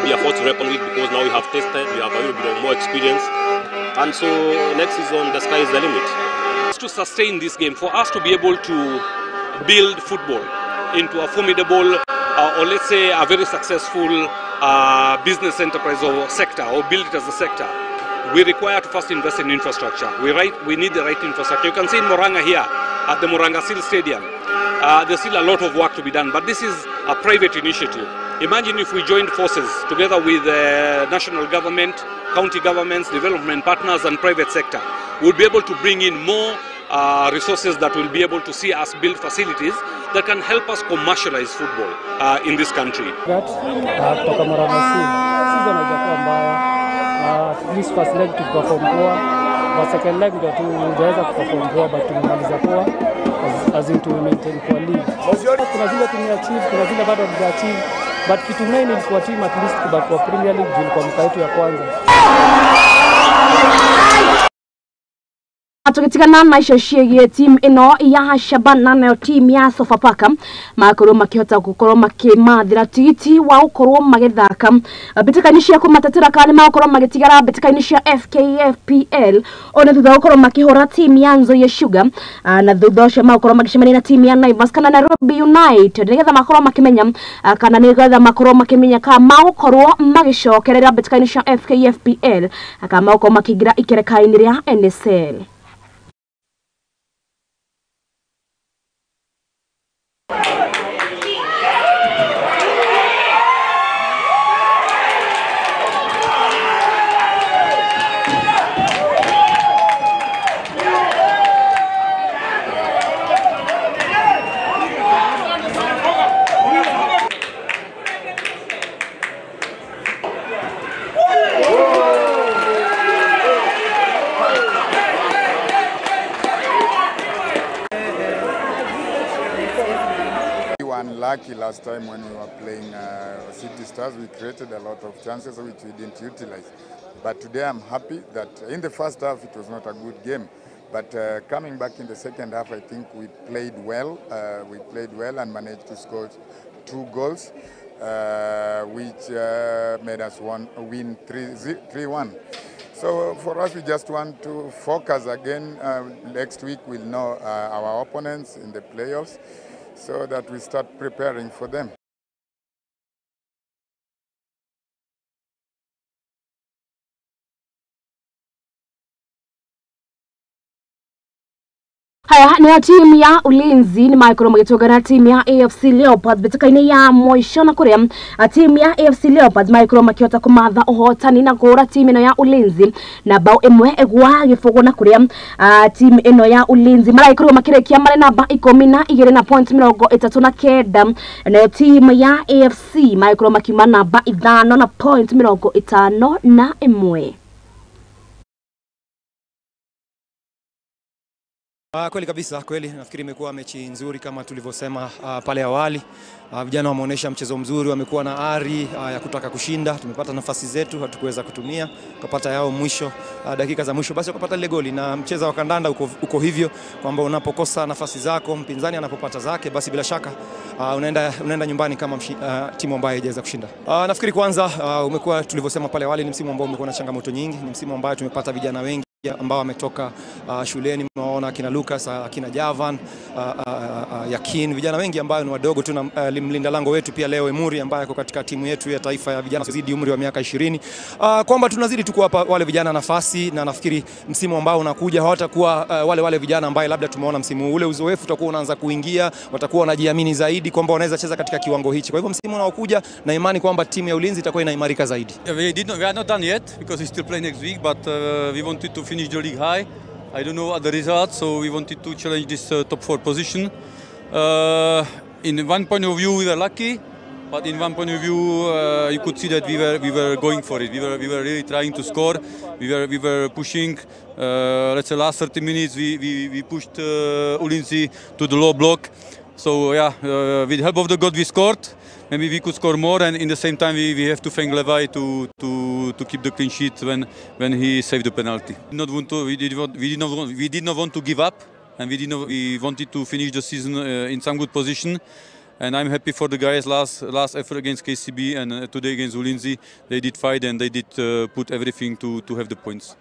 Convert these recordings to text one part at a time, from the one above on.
be a force to reckon with, because now we have tested, we have a little bit more experience, and so next season the sky is the limit. To sustain this game, for us to be able to build football into a formidable or let's say a very successful business enterprise or sector, or build it as a sector, we require to first invest in infrastructure. We need the right infrastructure. You can see in Murang'a here, at the Murang'a Seal Stadium, there's still a lot of work to be done, but this is a private initiative. Imagine if we joined forces together with the national government, county governments, development partners and private sector. We'll be able to bring in more resources that will be able to see us build facilities that can help us commercialize football in this country. Kutoka Murang'a Seal, season haijakuwa mbaya. At least first leg tuliperform poa, but second leg ndio tujaweza kuperform poa, but tumemaliza poa as in to maintain kwa league. Kuna zile tumeachieve, kuna zile bado hatujaachieve, but kitu main ilikuwa team at least kubaki kwa Premier League, ilikuwa mwaka yetu ya kwanza. Tugitigana na icio ciĩgiĩ team ĩno ya Shabana nayo team ya Sofapaka makorwo makĩhota gũkorwo makĩmathĩra tigiti wa gũkorwo magĩthaka mbĩtĩka-inĩ cia kũmatetera kana nĩmagũkorwo magĩtigara mbĩtĩka-inĩ cia FKFPL ona thutha wa gũkorwo makĩhũra team ya Nzoia Sugar na thutha ũcio magũkorwo magĩcemania na team ya Naivas kana Nairobi United nĩgetha makorwo makĩmenya kana nĩgetha makorwo makĩmenya kana magũkorwo magĩcokerera mbĩtĩka-inĩ cia FKFPL kana magũkorwo makĩingĩra ikereka-inĩ rĩa NSL. Unlucky last time when we were playing City Stars, we created a lot of chances which we didn't utilize. But today I'm happy that in the first half it was not a good game. But coming back in the second half, I think we played well. We played well and managed to score 2 goals, which made us win 3-1. So for us, we just want to focus again. Next week we'll know our opponents in the playoffs, so that we start preparing for them. Haya ni timu ya Ulinzi ni makorwo magĩtũngana timu ya AFC Leopards mbĩtĩka-inĩ ya mũico na kũrĩa timu ya AFC Leopards makorwo makĩhota kũmatha ũhotani na kũhũra timu ĩno ya Ulinzi na bao 1-0 na kũrĩa timu ĩno ya Ulinzi maragĩkorwo makĩrĩkia marĩ namba 12 na point 39 nayo timu ya AFC makorwo makiuma namba 5 na point 51. Kweli kabisa, kweli nafikiri imekuwa mechi nzuri kama tulivyosema pale awali. Vijana wameonyesha mchezo mzuri, wamekuwa na ari ya kutaka kushinda. Tumepata nafasi zetu hatukuweza kutumia, tukapata yao mwisho, dakika za mwisho basi wakapata ile goli. Na mchezo wa kandanda uko hivyo kwamba unapokosa nafasi zako, mpinzani anapopata zake, basi bila shaka unaenda nyumbani kama timu ambayo haijaweza kushinda. Nafikiri kwanza umekuwa tulivyosema pale awali, ni msimu ambao umekuwa na changamoto nyingi, ni msimu ambao tumepata vijana wengi ambao wametoka shuleni. Mnaona akina Lucas, akina Javan, Yakin, vijana wengi ambao ni wadogo. Tuna mlinda lango wetu pia leo Emuri ambaye yuko katika timu yetu ya taifa ya vijana zidi umri wa miaka 20. Kwamba tunazidi tu kuwapa wale vijana nafasi, na nafikiri msimu ambao unakuja hawatakuwa wale vijana ambao labda tumeona msimu ule. Uzoefu utakuwa unaanza kuingia, watakuwa wanajiamini zaidi kwamba wanaweza cheza katika kiwango hichi. Kwa hivyo msimu unaokuja na imani kwamba timu ya Ulinzi itakuwa inaimarika zaidi. We are not done yet because we still play next week, but we wanted to finish the league high. I don't know other results, so we wanted to challenge this top 4 position. In one point of view, we were lucky, but in one point of view, you could see that we were going for it. We were really trying to score. We were pushing. Let's say last 30 minutes, we pushed Ulinzi to the low block. So yeah, with help of the God, we scored. Maybe we could score more, and in the same time we have to thank Levi to keep the clean sheet when he saved the penalty. We did not want to give up, and we wanted to finish the season in some good position. And I'm happy for the guys. Last effort against KCB and today against Ulinzi, they did fight and they did put everything to have the points.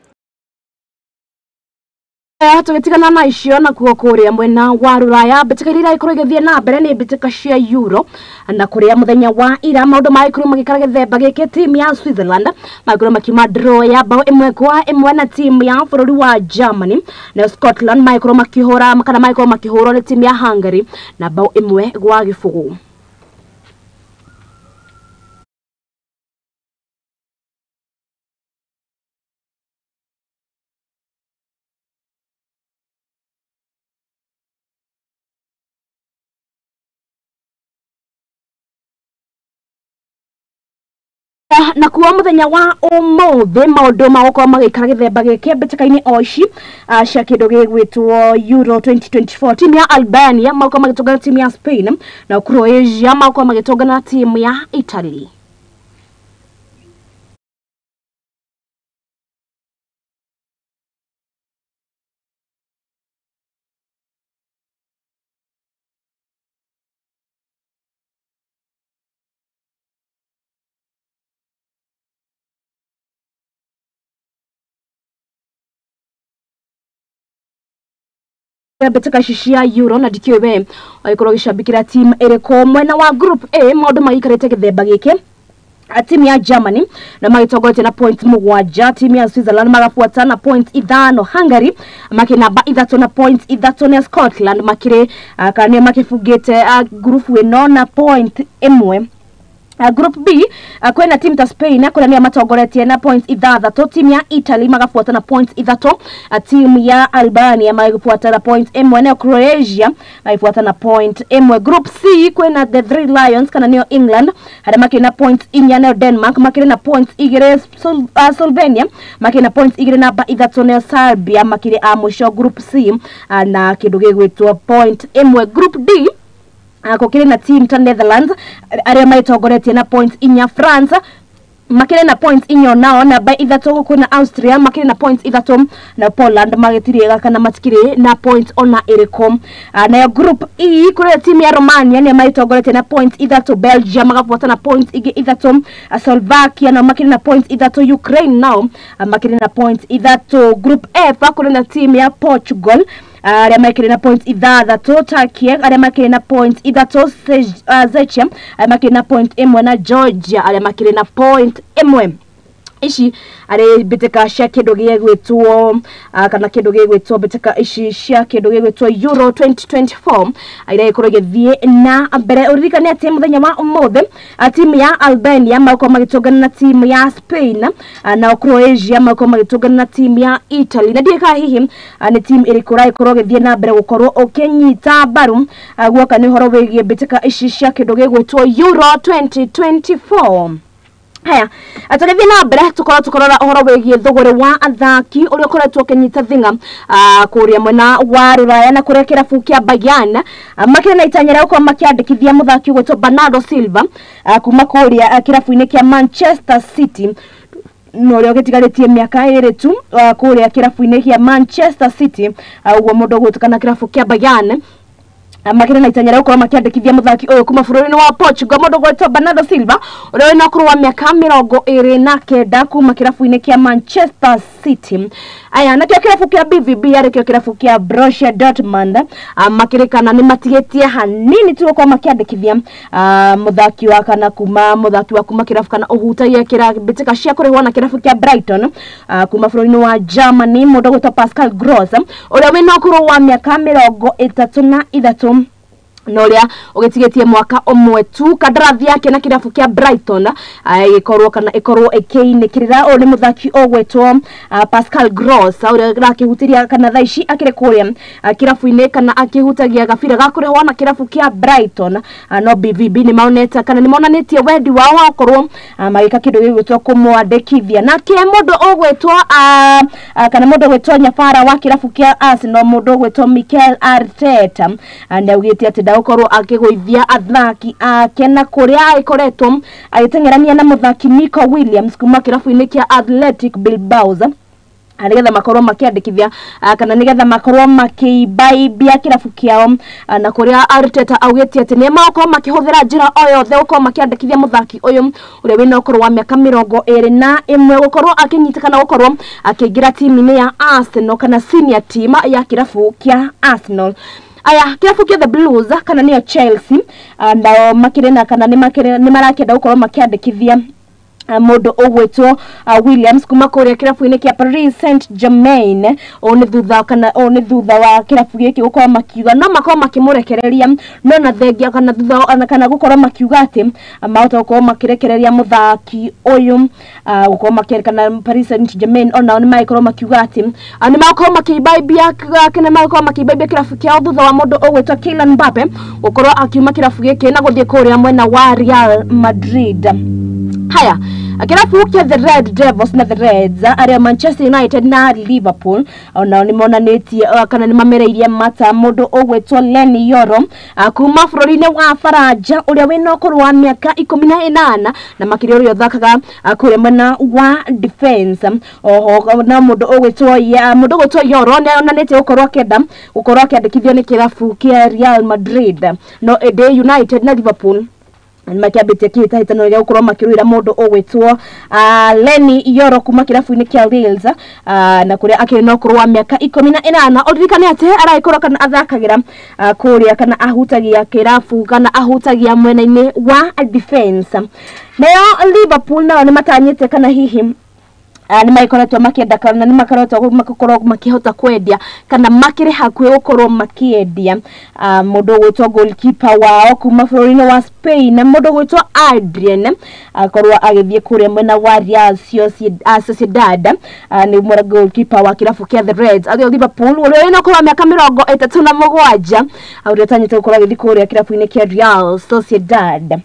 Tũgĩtigana na icio na kuo kũrĩa mwena wa Rũraya mbĩtĩka iria iragĩkorwo igĩthiĩ na mbere nĩ mbĩtĩka cia Euro na kũrĩa mũthenya wa ira maũndũ magĩkorwo magĩkara gĩthemba gĩkĩ timu ya Switzerland magĩkorwo makiuma draw ya bao 1-1 na timu ya bũrũri wa Germany na Scotland magĩkorwo makĩhũra kana magĩkorwo makĩhũrwo nĩ timu ya Hungary na bao 1-0. Na kuwa muthenya wa umuthi maundu magukorwo magikara githemba giki mbitikaini o ici cia kindu gigwitwo Euro 2024 timu ya Albania magukorwo magitungana timu ya Spain na Croatia magukorwo magitungana timu ya Italy. Mbĩtĩka ici cia Euro na ndikĩũĩ we ũgĩkorwo ũgĩcambĩkĩra team ĩrĩkũ mwena wa group A maũndũ magĩikarĩte gĩthemba gĩkĩ timu ya Germany na magĩtongoretie na point 7, timu ya Switzerland magabuata na point 5, Hungary makĩ namba 3 na point 3 na Scotland makĩrĩ kana nĩo makĩbungĩte group ĩno na point 1. Group B kwena timu ta Spain kuria nĩo matongoretie na point 6, timu ya Italy magabuata na point 3, timu ya Albania magabuata na point 1 nayo Croatia magabuata na point 1. Group C kwena the Three Lions kana nĩo England haria makĩrĩ na point 4, nayo Denmark makĩrĩ na point 2, Slovenia makĩrĩ na point 2 namba 3, nayo Serbia makĩrĩ a mũico Group C na kĩndũ gĩgwĩtwo point 1. Group D gũkĩrĩ na team ta Netherlands arĩa magĩtongoretie na point 4, France makĩrĩ na point 4 nao namba 3, kwĩna Austria makĩrĩ na point 3 na Poland magĩtirĩ kana matikĩrĩ na point ona ĩrĩkũ. Nayo group E kũrĩ team ya Romania nĩo magĩtongoretie na point 3, Belgium magabuata na point ingĩ 3, Slovakia nao makĩrĩ na point 3, Ukraine nao makĩrĩ na point 3. Group F kũrĩ na team ya Portugal arĩa makĩrĩ na point 6, Turkey arĩa makĩrĩ na point 3, Czechia arĩa makĩrĩ na point 1 na Georgia arĩa makĩrĩ na point 1. Ici arĩ mbĩtĩka cia kĩndũ gĩgwĩtwo kana kĩndũ gĩgwĩtwo mbĩtĩka ici cia kĩndũ gĩgwĩtwo Euro 2024 iria ikorwo igĩthiĩ na mbere. Ũririkane atĩ mũthenya wa ũmũthĩ timu ya Albania magũkorwo magĩtũngana na timu ya Spain na Croatia magũkorwo magĩtũngana na timu ya Italy na ndiũĩ kana hihi nĩ timu ĩrĩkũ ũragĩkorwo ũgĩthiĩ na mbere gũkorwo ũkĩnyita mbaru guoka nĩ ũhoro wĩgiĩ mbĩtĩka ici cia kĩndũ gĩgwĩtwo Euro 2024. Haya, tũgĩthiĩ na mbere tũkorwo tũkĩrora ũhoro wĩgiĩ thũgũrĩ wa athaki ũrĩa ũkoretwo ũkĩnyita thing'a kũrĩa mwena wa Rũraya na kũrĩa kĩrabu kĩa Bayern makĩrĩ na itanya rĩa gũkorwo makĩandĩkithia mũthaki ũgwĩtwo Bernardo Silva kuma kũrĩa kĩrabu-inĩ kĩa Manchester City na ũrĩa ũgĩtigarĩtie mĩaka 2 tu kũrĩa kĩrabu-inĩ kĩa Manchester City ũguo mũndũ ũgwĩtwo kana kĩrabu kĩa Bayern makĩrĩ na itanya rĩa gũkorwo makĩandĩkithia mũthaki ũyũ kuma bũrũri-inĩ wa Portugal mũndũ ũgwĩtwo Bernardo Silva ũrĩa wĩna ũkũrũ wa mĩaka 29 kuma kĩrabu-inĩ kĩa Manchester City. Aya nakĩo kĩrabu kĩa BVB arĩkĩo kĩrabu kĩa Borussia Dortmund makĩrĩ kana nĩ matigĩtie hanini tu gũkorwo makĩandĩkithia mũthaki wa kana kuma mũthaki wa kuma kĩrabu kana ũhutagia mbĩtĩka cia kũrĩhwo na kĩrabu kĩa Brighton kuma bũrũri-inĩ wa Germany mũndũ ũgwĩtwo Pascal Gross ũrĩa wĩna ũkũrũ wa mĩaka 33 na ũrĩa ũgĩtigĩtie mwaka ũmwe tu kandarathi yake na kĩrabu kĩa Brighton ĩgĩkorwo kana ĩkorwo ĩkĩinĩkĩrĩra. Ũyũ nĩ mũthaki ũgwĩtwo Pascal Gross ũrĩa ũrakĩhutĩria kana thaa ici akĩrĩ kũrĩa kĩrabu-inĩ kana akĩhutagia gabira ga kũrĩhwo na kĩrabu kĩa Brighton no BVB nĩ maonete kana nĩ monanĩtie wendi wao wa gũkorwo magĩka kĩndũ gĩgwĩtwo kũmwandĩkithia. Nake mũndũ ũgwĩtwo kana mũndũ ũgwĩtwo nyabara wa kĩrabu kĩa Arsenal mũndũ ũgwĩtwo Mikel Arteta nĩ augĩte atĩ ndagũkorwo akĩgũithia athaki ake na kũrĩa agĩkoretwo agĩteng'erania na mũthaki Nico Williams kuma kĩrabu-inĩ kĩa Athletic Bilbao. Nigetha makorwo makiandikithia kana nigetha makorwo makiimbaibia kirabu kiao, na kuria Arteta augĩte atĩ nĩ magokorwo makĩhũthĩra njĩra o yothe gũkorwo makĩandĩkithia mũthaki ũyũ ũrĩa wĩna ũkũrũ wa mĩaka 21 gũkorwo akĩnyita kana gũkorwo akĩingĩra timu-inĩ ya Arsenal kana senior team ya kirabu kĩa Arsenal. Aya, kirabu kĩa The Blues kana nĩyo Chelsea, nao makĩrĩ na kana nĩ marakĩenda gũkorwo makĩandĩkithia mũndũ ũgwĩtwo Williams kuma kũrĩa kĩrabu-inĩ kĩa Paris Saint-Germain. Ũũ nĩ thutha kana ũũ nĩ thutha wa kĩrabu gĩkĩ gũkorwo makiuga no makorwo makĩmũrekereria, no na thengia kana thutha kana gũkorwo makiuga atĩ mahota gũkorwo makĩrekereria mũthaki ũyũ, gũkorwo makĩrekana Paris Saint-Germain onao nĩ magĩkorwo makiuga atĩ nĩ magũkorwo makĩimbaibia kana magũkorwo makĩimbaibia kĩrabu kĩao thutha wa mũndũ ũgwĩtwo Kylian Mbappe gũkorwo akiuma kĩrabu gĩkĩ na gũthiĩ kũrĩa mwena wa Real Madrid. Haya, kĩrabu kĩa The Red Devils na The Reds arĩa Manchester United na Liverpool onao nĩ monanĩtie kana nĩ mamereirie mata mũndũ ũgwĩtwo Leny Yoro kuma bũrũri-inĩ wa Faranja ũrĩa wĩna ũkũrũ wa mĩaka 18 na makĩria ũrĩa ũthakaga kũrĩa mwena wa defense. Oho na mũndũ ũgwĩtwo Yoro nĩ onanĩtie gũkorwo akĩenda gũkorwo akĩandĩkithio nĩ kĩrabu kĩa Real Madrid, no ĩndĩ United na Liverpool makiambĩtie kĩhĩtahĩtano gĩa gũkorwo makĩrũĩra mũndũ ũgwĩtwo Leny Yoro kuma kĩrabu-inĩ kĩa Wales, na kũrĩa akĩrĩ na ũkũrũ wa mĩaka 18. Ũririkane atĩ aragĩkorwo kana athakagĩra kũrĩa kana ahutagia kĩrabu kana ahutagia mwena-inĩ wa defense. Nayo Liverpool nao nĩ matanyĩte kana hihi nĩ magĩkoretwo makĩenda kana nĩ makoretwo makorwo makĩhota kwendia kana makĩrĩ hakuhĩ gũkorwo makĩendia mũndũ ũgwĩtwo goalkeeper wao kuma bũrũri-inĩ wa Spain, na mũndũ ũgwĩtwo Adrian akorwo agĩthiĩ kũrĩa mwena wa Real Sociedad. Nĩ mwena goalkeeper wa kĩrabu kĩa The Reds arĩa Liverpool ũrĩa wĩna ũkũrũ wa mĩaka 37 ũrĩa ũtanyĩte gũkorwo agĩthiĩ kũrĩa kĩrabu-inĩ kĩa Real Sociedad.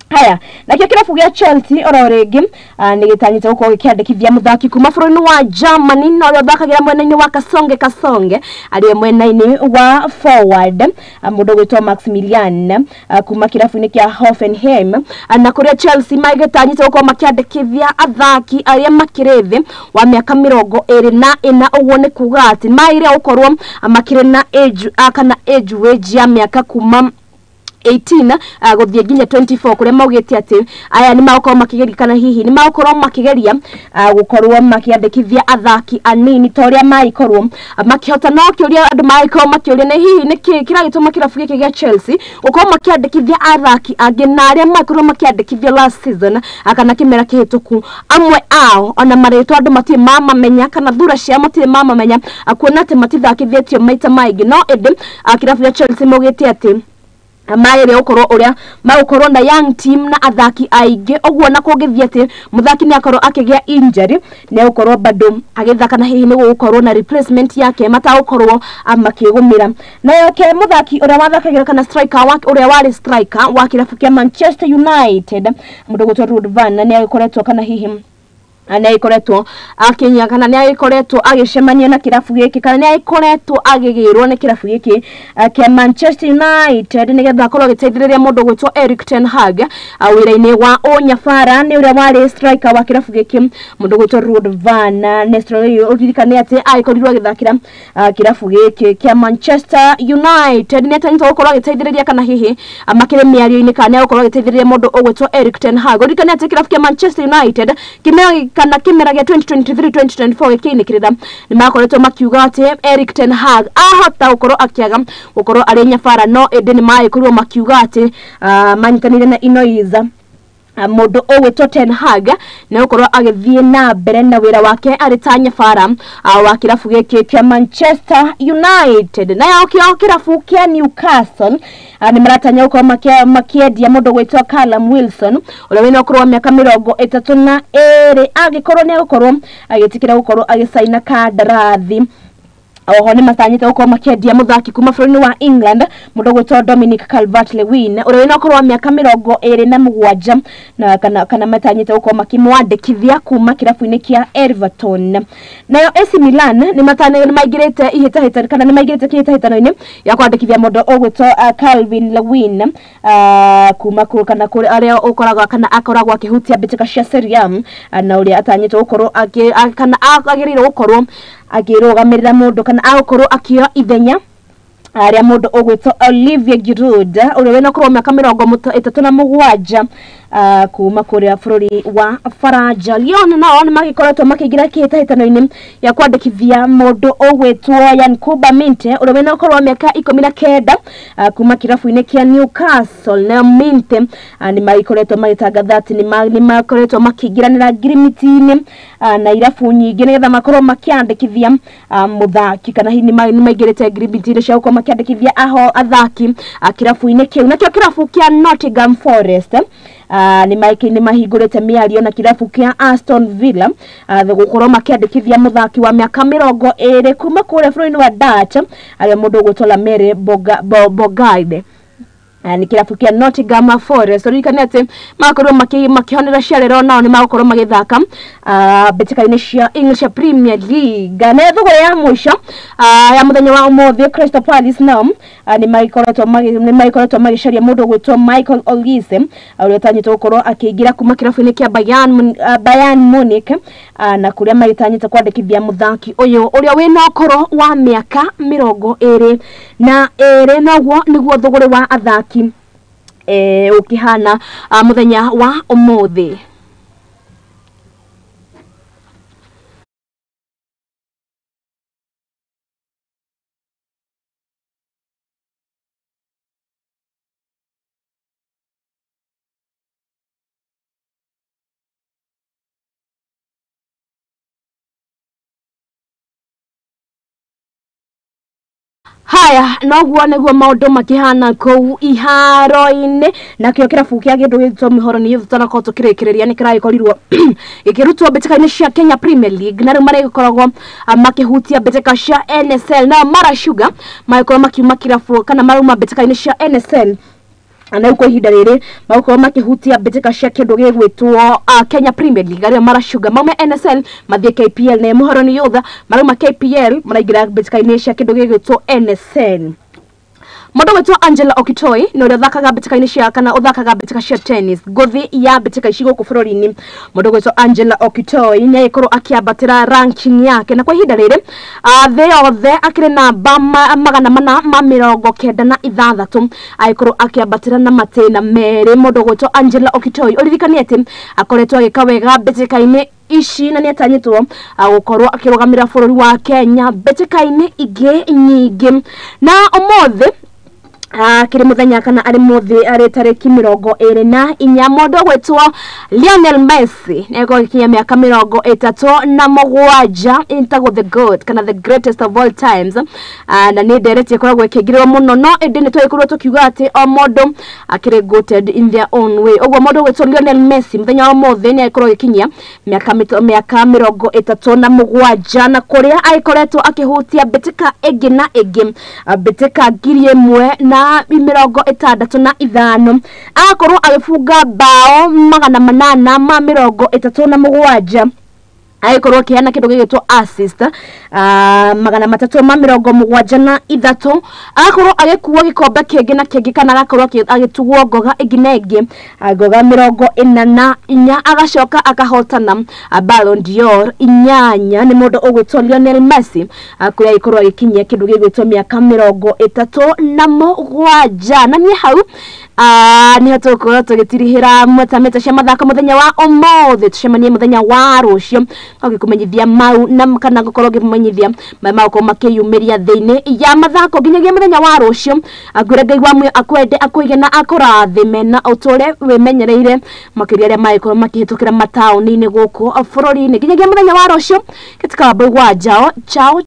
Haya, nakĩo kĩrabu gĩa Chelsea oro rĩngĩ nĩ gĩtanyĩte gũkorwo gĩkĩandĩkithia mũthaki kuma bũrũri-inĩ wa Germany na ũrĩa ũthakagĩra mwena-inĩ wa Kasonge Kasonge arĩ mwena-inĩ wa forward, mũndũ ũgwĩtwo Maximilian kuma kĩrabu-inĩ kĩa Hoffenheim, na kũrĩa Chelsea magĩtanyĩte gũkorwo makĩandĩkithia athaki arĩa makĩrĩ thĩ wa mĩaka 24. Ũguo nĩ kuga atĩ magĩrĩire gũkorwo makĩrĩ na age kana age range ya mĩaka kuma 18 gũthiĩ nginya 24, kũrĩa maugĩte atĩ aya nĩ magũkorwo makĩgeria kana hihi nĩ magũkorwo makĩgeria gũkorwo makĩandĩkithia athaki anini ta ũrĩa magĩkorwo makĩhota. No kĩũria andũ magĩkorwo makĩũria nĩ hihi nĩkĩ kĩragĩtũma kĩrabu gĩkĩ gĩa Chelsea gũkorwo makĩandĩkithia athaki angĩ na arĩa makorwo makĩandĩkithia last season kana kĩmera kĩhĩtũku, amwe ao ona marĩtwa andũ matirĩ mamamenya kana thura ciao matirĩ mamamenya, kuona atĩ matithakithĩtio maita maingĩ. No ĩndĩ kĩrabu gĩa Chelsea maugĩte atĩ magĩrĩire gũkorwo ũrĩa magũkorwo na young team na athaki aingĩ, ũguo na kũngĩthiĩ atĩ mũthaki nĩ akorwo akĩgĩa injury nĩ egũkorwo bado agĩthaka na hihi nĩ gũgũkorwo na replacement yake matagũkorwo makĩgũmĩra. Nayo ke mũthaki ũrĩa wathakagĩra kana striker wa ũrĩa warĩ striker wa kĩrabu kĩa Manchester United mũndũ ũgwĩtwo Ruud van nĩ agĩkoretwo kana hihi nĩ agĩkoretwo akinya kana nĩ agĩkoretwo agĩcemania na kĩrabu gĩkĩ kana nĩ agĩkoretwo agĩgĩrwo nĩ kĩrabu gĩkĩ kĩa Manchester United nĩgetha akorwo agĩteithĩrĩria mũndũ ũgwĩtwo Erik ten Hag wĩra-inĩ wa ũnyabara. Nĩ ũrĩa warĩ striker wa kĩrabu gĩkĩ mũndũ ũgwĩtwo Ruud van Nistelrooy, ũririkane atĩ agĩkorirwo agĩthakĩra kĩrabu gĩkĩ kĩa Manchester United nĩ atanyĩtwo gũkorwo agĩteithĩrĩria kana hihi makĩrĩ mĩario-inĩ kana nĩ agũkorwo agĩteithĩrĩria mũndũ ũgwĩtwo Erik ten Hag. Ũririkane atĩ kĩrabu kĩa Manchester United kĩmera kana kĩmera gĩa 2023-2024 gĩkĩinĩkĩrĩra nĩ makoretwo makiuga atĩ Erik ten Hag ahota gũkorwo akĩaga gũkorwo arĩ nyabara, no ĩndĩ nĩ magĩkorirwo makiuga atĩ manyitanĩire na Inoiza mũndũ ũgwĩtwo Ten Hag nĩ gũkorwo agĩthiĩ na mbere na wĩra wake arĩ ta nyabara wa kĩrabu gĩkĩ kĩa Manchester United. Nayo kĩo kĩrabu kĩa Newcastle nĩ maratanya gũkorwo makĩendia mũndũ ũgwĩtwo Callum Wilson ũrĩa wĩna ũkũrũ wa mĩaka 32 angĩkorwo nĩ egũkorwo agĩtĩkĩra gũkorwo agĩcaina kandarathi. Oho nĩ matanyĩte gũkorwo makĩendia mũthaki kuma bũrũri-inĩ wa England mũndũ ũgwĩtwo Dominic Calvert-Lewin ũrĩa wĩna ũkũrũ wa mĩaka 27 na kana matanyĩte gũkorwo makĩmwandĩkithia kuma kĩrabu-inĩ kĩa Everton. Nayo AC Milan nĩ maingĩrĩte ihĩtahĩtano kana nĩ maingĩrĩte kĩhĩtahĩtano-inĩ ya kwandĩkithia mũndũ ũgwĩtwo Calvin Lewin kuma kana kũrĩ arĩa ũkoragwo kana akoragwo akĩhutia mbĩtĩka cia Serie A na ũrĩa atanyĩtwo gũkorwo kana agĩrĩirwo gũkorwo akĩrũgamĩrĩra mũndũ kana agũkorwo akĩoya ithenya arĩa mũndũ ũgwĩtwo Olivier Giroud ũrĩa wĩna ũkũrũ wa mĩaka 37 kuma kũrĩa bũrũri wa Faranja. Lyon nao nĩ magĩkoretwo makĩingĩra kĩhĩtahĩtano-inĩ ya kwandĩkithia mũndũ ũgwĩtwo Yankuba Minte ũrĩa wĩna ũkũrũ wa mĩaka 19 kuma kĩrabu-inĩ kĩa Newcastle. Nayo Minte nĩ magĩkoretwo magĩtangatha atĩ nĩ makoretwo makĩingĩranĩra ngirimiti-inĩ na irabu nyingĩ nĩgetha makorwo makĩandĩkithia mũthaki kana hihi nĩ maingĩrĩte ngirimiti-inĩ cia gũkorwo makĩandĩkithia aho athaki kĩrabu-inĩ kĩu. Nakĩo kĩrabu kĩa Nottingham Forest nĩ mahingũrĩte mĩario na kĩrabu kĩa Aston Villa gũkorwo makĩandĩkithia mũthaki wa mĩaka 20 kuma kũrĩa bũrũri-inĩ wa Dutch arĩa mũndũ ũgwĩtwo Lamere Bogarde. Nĩ kĩrabu kĩa Nottingham Forest. Ririkane atĩ magakorwo makĩhonera ciarero nao nĩ magũkorwo magĩthaka mbĩtĩka-inĩ cia English Premier League. Na thogora ya mũico ya mũthenya wa ũmũthĩ Crystal Palace nao nĩ magĩkoretwo magĩcaria mũndũ ũgwĩtwo Michael Olise ũrĩa ũtanyĩtwo gũkorwo akĩingĩra kuma kĩrabu-inĩ kĩa Bayern Munich na kũrĩa magĩtanyĩte kwandĩkithia mũthaki ũyũ ũrĩa wĩna ũkũrũ wa mĩaka 22. Noguo nĩguo thogora wa athaki ũkĩhana mũthenya wa ũmũthĩ. Haya, noguo nĩguo maũndũ makĩhana kũu iharo-inĩ. Nakĩo kĩrabu kĩa kĩndũ gĩgwĩtwo Mĩhoroni Youth tũnakorwo tũkĩrĩkĩrĩria nĩ kĩragĩkorirwo gĩkĩrutwo mbĩtĩka-inĩ cia Kenya Premier League na rĩu marĩgĩkoragwo makĩhutia mbĩtĩka cia NSL. Nao Mara Sugar magĩkorwo makiuma kĩrabu kana marauma mbĩtĩka-inĩ cia NSL na rĩu kwa ihinda rĩrĩ magũkorwo makĩhutia mbĩtĩka cia kĩndũ gĩgwĩtwo Kenya Premier League. Arĩa Mara Sugar maume NSL mathiĩ KPL, na Mũhoroni Youth marauma KPL maraingĩra mbĩtĩka-inĩ cia kĩndũ gĩgwĩtwo NSL. Mũndũ wĩtwo Angela Okitoi nĩ ũrĩa ũthakaga mbĩtĩka-inĩ cia kana ũthakaga mbĩtĩka cia tennis ngũthi ya mbĩtĩka ici gũkũ bũrũri-inĩ. Mũndũ wĩtwo Angela Okitoi nĩ agĩkorwo akĩambatĩra ranking yake na kwa ihinda rĩrĩ thĩ yothe akĩrĩ namba 496 agĩkorwo akĩambatĩra na matĩna merĩ. Mũndũ wĩtwo Angela Okitoi ũririkanie atĩ akoretwo agĩka wega mbĩtĩka-inĩ ici na nĩ atanyĩtwo gũkorwo akĩrũgamĩrĩra bũrũri wa Kenya mbĩtĩka-inĩ ingĩ nyingĩ. Na ũmũthĩ kĩrĩ mũthenya kana arĩ mũthĩ arĩ tarĩki 24 mũndũ ũgwĩtwo Lionel Messi nĩ agĩkorwo agĩkinyia mĩaka 37 ĩtagwo the GOAT kana the greatest of all times na nĩ ndereti ĩkoragwo ĩkĩingĩrĩrwo mũno, no ĩndĩ nĩ twagĩkorirwo tũkiuga atĩ o mũndũ akĩrĩ goated in their own way. Ũguo mũndũ ũgwĩtwo Lionel Messi mũthenya wa ũmũthĩ nĩ agĩkorwo agĩkinyia mĩaka 37 na kũrĩa agĩkoretwo akĩhutia mbĩtĩka ĩngĩ na ĩngĩ mbĩtĩka 1065 agakorwo agĩbunga bao 837 agĩkorwo akĩheana kĩndũ gĩgwĩtwo assist 373 agakorwo agĩkua gĩkombe kĩngĩ na kĩngĩ kana agakorwo agĩtugwo ngoga ĩngĩ na ĩngĩ ngoga 44 agacoka akahotana Ballon d'Or 8. Nĩ mũndũ ũgwĩtwo Lionel Messi kũrĩa agĩkorwo agĩkinyia kĩndũ gĩgwĩtwo mĩaka 37. Na niĩ hau nĩho tũgũkorwo tũgĩtirihĩra metameta cia mathako mũthenya wa ũmũthĩ. Tũcemanie mũthenya wa rũciũ ngĩkũmenyithia mau na kana ngũkorwo ngĩkũmenyithia marĩa magũkorwo makĩyumĩria thĩinĩ ya mathako nginyagia mũthenya wa rũciũ. Ngwĩre Ngai wa muoyo akwende akũige na akũrathime na ũtũre wĩmenyereire makĩria arĩa magĩkorwo makĩhĩtũkĩra mataũni-inĩ gũkũ bũrũri-inĩ nginyagia mũthenya wa rũciũ. Gĩtikawa Mbũi wa Njao. Chao.